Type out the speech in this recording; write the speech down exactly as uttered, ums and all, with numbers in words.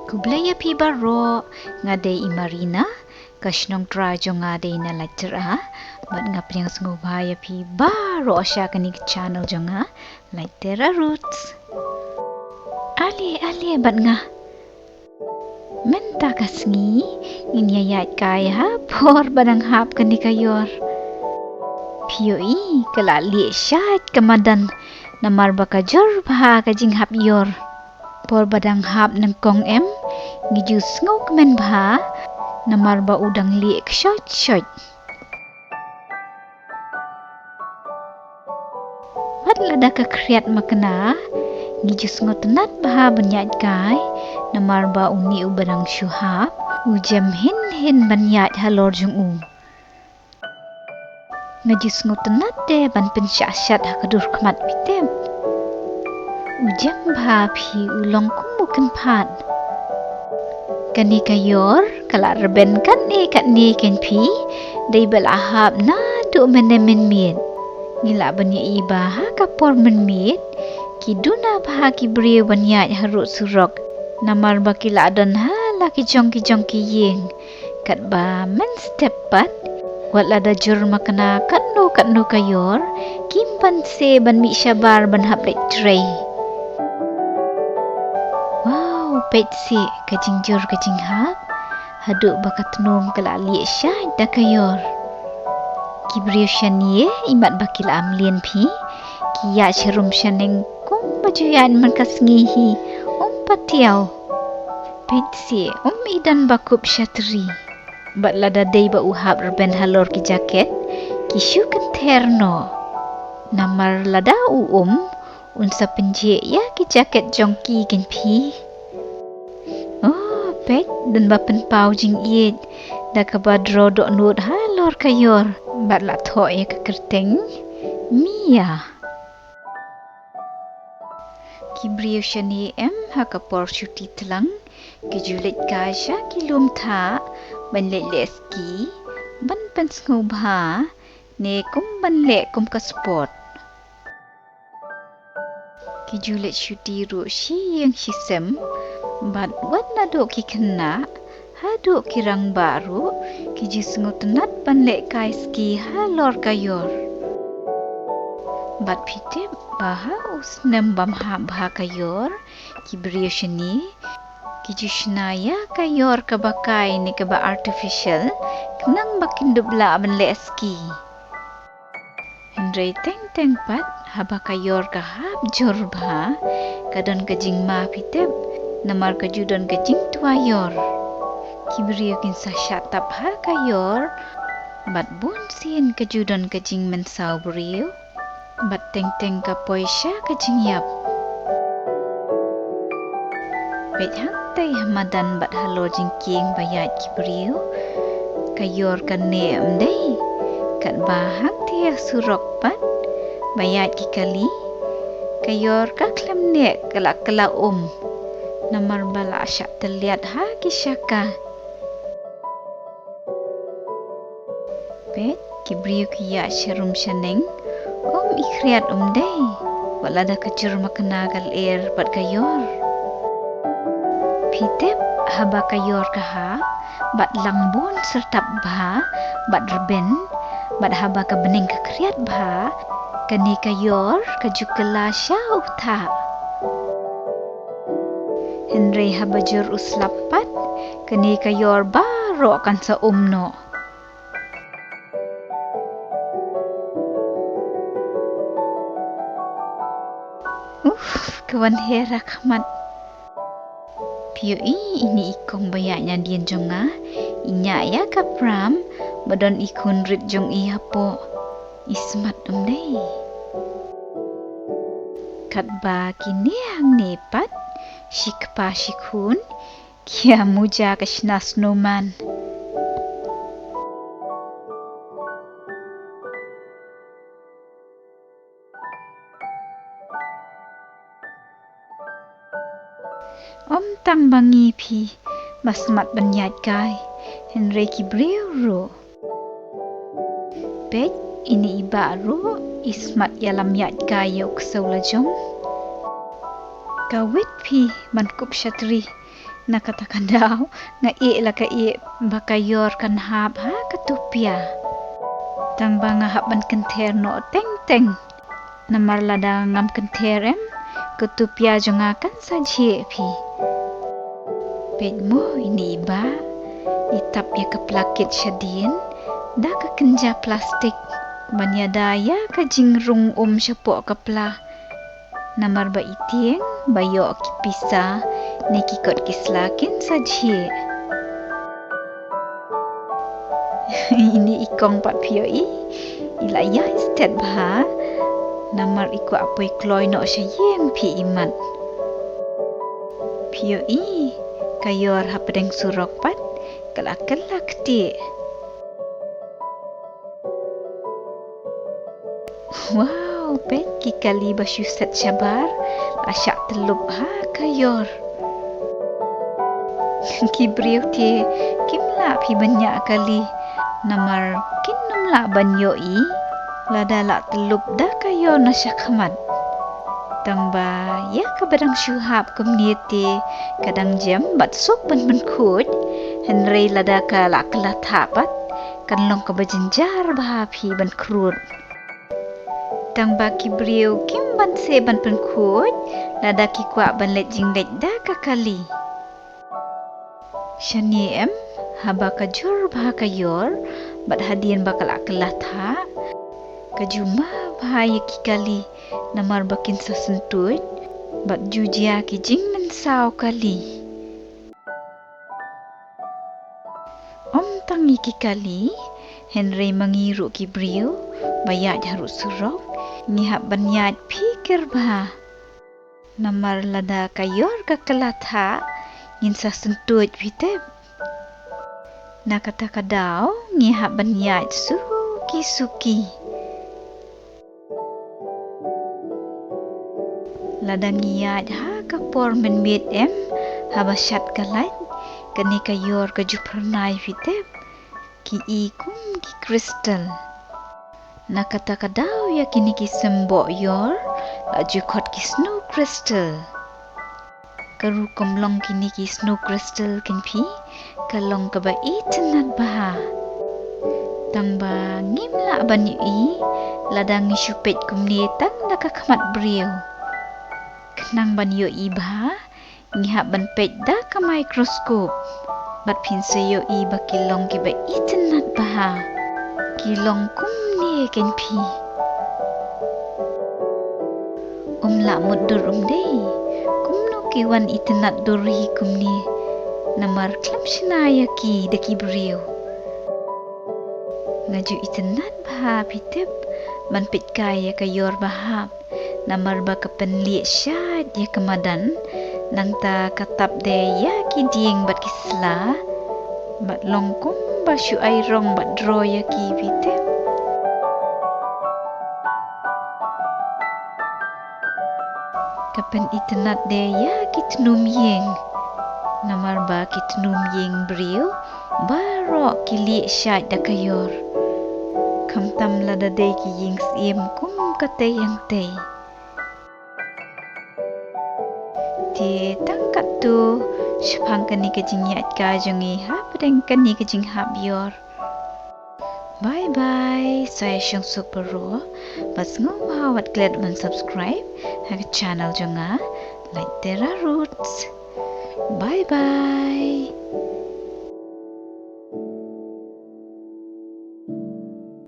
Khublei ïa phi baroh, nga dei i Marina, ka shnong trai jong nga dei na Laitera, bad nga pdiang sngewbha ïa phi baroh sha kane ka channel jong nga, Laitera Roots. Ale, ale bad nga. Mynta ka sngi, ngin ïa ïaid kai ha por ba dang hap kane ka ïor. Phi ïohi, ka la lieh shait ka madan, namar ba ka jur bha ka jinghap ïor. Por ba dang hap nyngkong em, ngi ju sngewkmen bha, namar ba u dang lieh kshoit kshoit. Wat lada ka khriat makna, ngi ju sngewtynnat bha ban ïaid kai, namar ba une uba dang shu hap, u jem hin hin ban ïaid halor jong u. Nga ju sngewtynnat de ban pynshah shat ha ka dur khmat phi tip. U jem bha phi, u long kum u kynphad. Kane ka ïor, ka la rben katne katne kein phi, dei ba la hap naduh mynne mynmiet. Ngi lah ban ïohi ba ha ka por mynmiet, ki duna bha ki briew ban ïaid harud surok. Namar ba ki la don ha la ki jong ki jong ki ïing. Katba mynstep pat, wat lada jur makna katno katno ka ïor, kim banse ban mih shabar ban hap leit trei. Wow, peit seh ka jingjur ka jinghap, haduh ba ka tnum ka la lieh shait da ka ïor. Ki briew shane, imat ba ki la mlien phi, ki ïaid sharum shaneng kumba ju ïaid man ka sngi hi, um patiaw. Peit seh, um i don ba kup shatri. Bad lada dei ba u hap rben halor ki jaket, ki shu kynther noh. Namar lada u um, un sa pynjhieh ïa ki jaket jong ki kein phi. Oh, peit, don ba pynpaw jingïeit, da kaba draw dohnud halor ka ïor, bad la thoh ïa ka kyrteng Mia. Ki briew shane em ha ka por shuti tlang, ki ju leit kai sha ki lum thah, ban leit leh ski, ban pynsngewbha, ne kum ban leh kum ka sport. Ki ju leit shuti ruh shi ïing shi sem, bad wat naduh ki khynnah, haduh ki rangbah ruh, ki ju sngewtynnat ban leh kai ski halor ka ïor. Bad phi tip ba ha u snem bym hap bha ka ïor, ki briew shane, ki ju shna ïa ka ïor kaba kai ne kaba artificial, khnang ba kin dup lah ban leh ski. Hynrei teng teng pat, haba ka ïor ka hap jur bha, ka don ka jingma phi tip, namar ka ju don ka jingtwa ïor. Ki briew kin sa shah tap ha ka ïor, bad bun sien ka ju don ka jingmynsaw briew, bad teng teng ka poi sha ka jingïap. Peit hangtei ha madan bad halor jingkieng ba ïaid ki briew, ka ïor ka neh ym dei, katba hangtei ha surok pat ba ïaid ki kali, ka ïor ka khlem neh ka la kylla um, namar ba la shah tylliat ha ki shaka. Peit, ki briew ki ïaid sharum shaneng, um i khriat um dei, wat lada ka jur makna ka lyer bad ka ïor. Phi tip, haba ka ïor ka hap, bad lang bun syrtap bha, bad rben, bad haba ka bneng ka khriat bha, kane ka ïor ka ju kylla sha u thah. Hynrei haba jur u slap pat, kane ka ïor baroh kan sa um noh. Uff, ka wan her ha khmat. Phi ïohi ine i kong ba ïaid nadien jong nga, i ñiah ïa ka pram, ba don i khun rit jong i hapoh. I smat um dei. Katba kine hangne pat, shi kpa shi khun, ki ïa muja ka shna snowman. Ym tang ba ngi phi ba smat ban ïaid kai, hynrei ki briew ruh. Peit, ine i bah ruh i smat ïalam ïaid kai ïa u ksew la jong. Ka wit phi ban kup shatri. Na kata ka daw nga ïeh la ka ïeh ba ka yor kan hap ha ka tupia. Tang ba nga hap ban kynther noh teng teng. Namar lada ngam kynther em, ka tupia jong nga kan sa jhieh phi. Peit mo ine i bah, i tap ïa ka pla kit shadien da ka kynja plastik ban ïada ïa ka jingrung um shapoh ka pla. Namar ba i tieng ba ïoh ki pisa ne ki kot ki sla kin sa jhieh. Ine i kong pat phi ïohi, i la ïaid stet bha. Namar i kwah poi kloi noh sha ïing phi i mat. Phi ïohi, ka yor hapdeng surok pat ka la kylla ktieh. Wow, peit ki kali ba shu set shabar la shah tyllup ha ka yor. Ki briew te kim lah phi ban ñiah kali, namar kin ym lah ban ïohi lada la tyllup da ka yor na shakhmat. Tang ba ïa kaba dang shu hap kumne te ka dang jem bad suk ban pynkhuid, hynrei lada ka la kylla thah pat kan long kaba jynjar bha phi ban khrud. Tang ba ki briew kim banse ban pynkhuid lada ki kwah ban leit jingleit da ka kali. Shane em, haba ka jur bha ka yor bad hadien ba ka la kylla thah, ka ju ma bha ïa ki kali namar ba kin sa syntuid bad ju jia ki jingmynsaw kali. Ym tang ïa ki kali, hynrei ma ngi ruh ki briew ba ïaid harud surok ngi hap ban ïaid phikir bha. Namar lada ka yor ka kylla thah ngin sa syntuid phi tip. Na kata ka daw ngi hap ban ïaid suki suki. Lada ngi ïaid ha ka por mynmiet em, haba shad ka lait, kane ka yor ka ju phyrnai phi tip. Ki i kum ki kristal. Na kata ka daw ïa kine ki symboh yor la ju khot ki snow crystal. Ka rukom long kine ki snow crystal kin phi, ka long kaba itynnat bha. Tang ba ngim lah ban ïohi lada ngi shu peit kumne tang da ka khmat briew. Khnang ban ïohi bha, ngi hap ban peit da ka microscope bad phin sa ïohi ba ki long kiba itynnat bha. Ki long kumne kin phi. Ym lah mutdur um dei kumno ki wan itynnat dur hi kumne. Namar khlem shna ïa ki da ki briew. Nga ju itynnat bha phi tip ban peit kai ïa ka yor ba hap. Namar ba ka pynlieh shait ïa ka madan, nangta ka tap de ïa ki dieng bad ki sla, bad long kum ba shu ai rong bad draw ïa ki phi tip. Ka pynitynnat de ïa ki tnum ïing, namar ba ki tnum ïing briew baroh ki lieh shait da ka yor. Khamtam lada dei ki ïing syiem kum ka tei ïang tei. Te tang katto shaphang kane ka jingïaid kai jong ngi hapdeng kane ka jinghap ïor. Bye bye, sa ïa shong suk baroh, bad sngewbha wat klet ban subscribe ha ka channel jong nga, Laitera Roots. Bye bye.